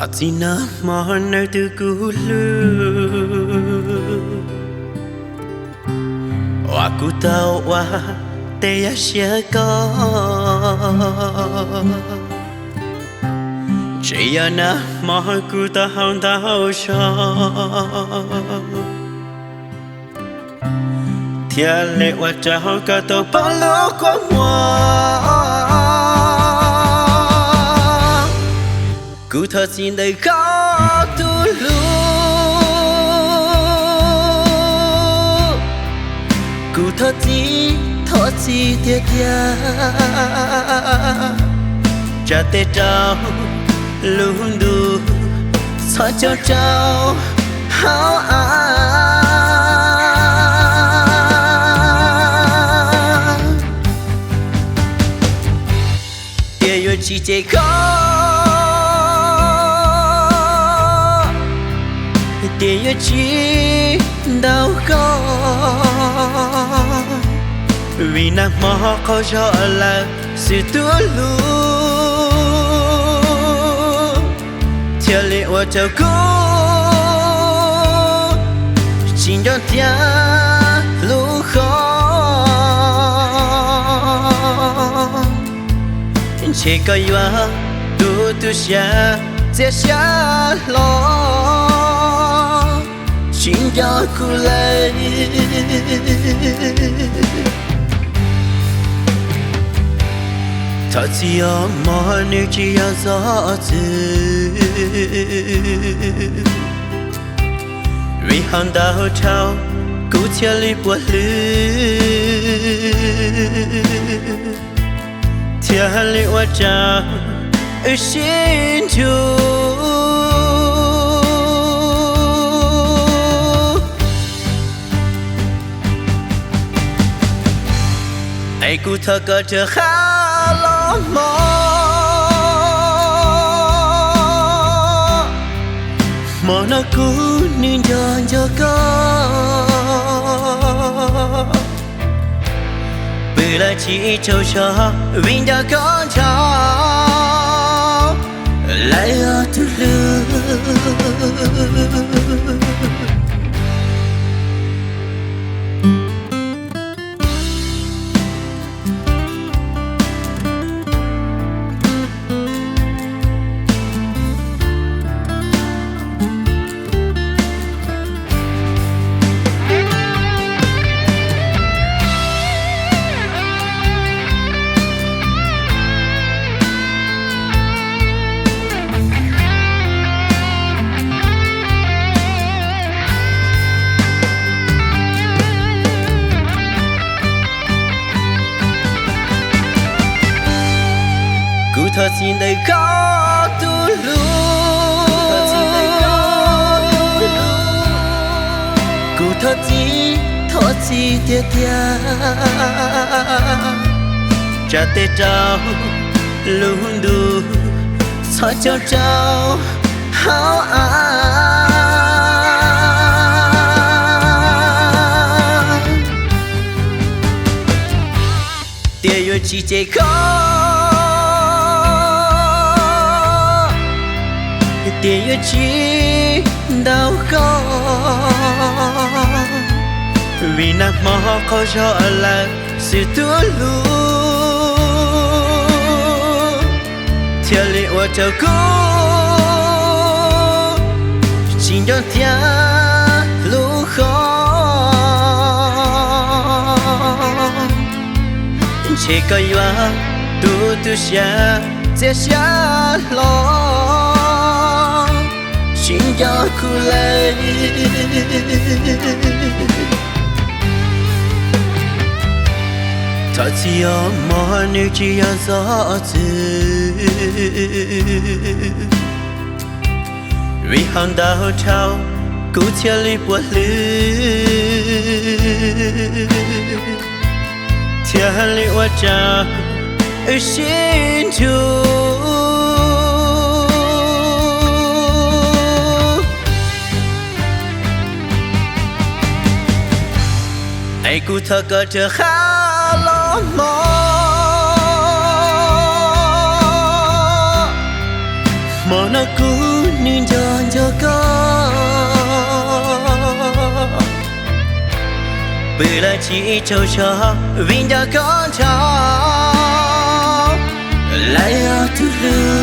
Txiv nag hmo nws twb kuv hlub, uas kuv tau ua tej yam siab koj. Tseem yog nag hmo kuv tau haus ntau zog, thiaj li ua rau koj tau poob lub kua muag. Kuv thov txim ntawm koj tus hlub, kuv thov txim, thov txim tiag tiag. Tsa tes rau lub ntuj, txhob coj rau hauv av. Tias yuav tsis cem koj, tias yuav tsis ntaus koj, vim nag hmo qaug zog lawm xwb tus hlub, thiaj li ua rau kuv tsis nco tias hlub koj. Ntshe koj yuav tu tu siab txias siab hlo, tsis nco kuv lawm. Thov txim os mog, nws tsis yog txoj txwm, vim haus ntau dhau kuv thiaj li puas hlwb, thiaj li ua rau wb sib nrug. Es kuv thov koj rov qab los mog, hmo no kuv nws nco nco koj. Pw lawm tsis tsaug zog vim nco koj ntshaw lawm tus hlub. Kuv thov txim ntawm koj tus hlub, kuv thov txim, thov txim tiag tiag. Tsa tes rau lub ntuj, txhob coj rau hauv av. Tias yuav tsis cem koj, tias yuav tsis ntaus koj, vim nag hmo qaug zog lawm xwb tus hlub, thiaj li ua rau kuv tsis nco tias hlub koj. Ntshe koj yuav tu tu siab txias siab hlo, tsis nco kuv lawm. Thov txim os mog, nws tsis yog txoj txwm, vim haus ntau dhau kuv thiaj li puas hlwb, thiaj li ua rau wb sib nrug. Es kuv thov koj rov qab los mog, hmo no kuv Nws nco nco koj, pw lawm tsis tsaug zog, vim nco koj nrho lawm ob tug hlub.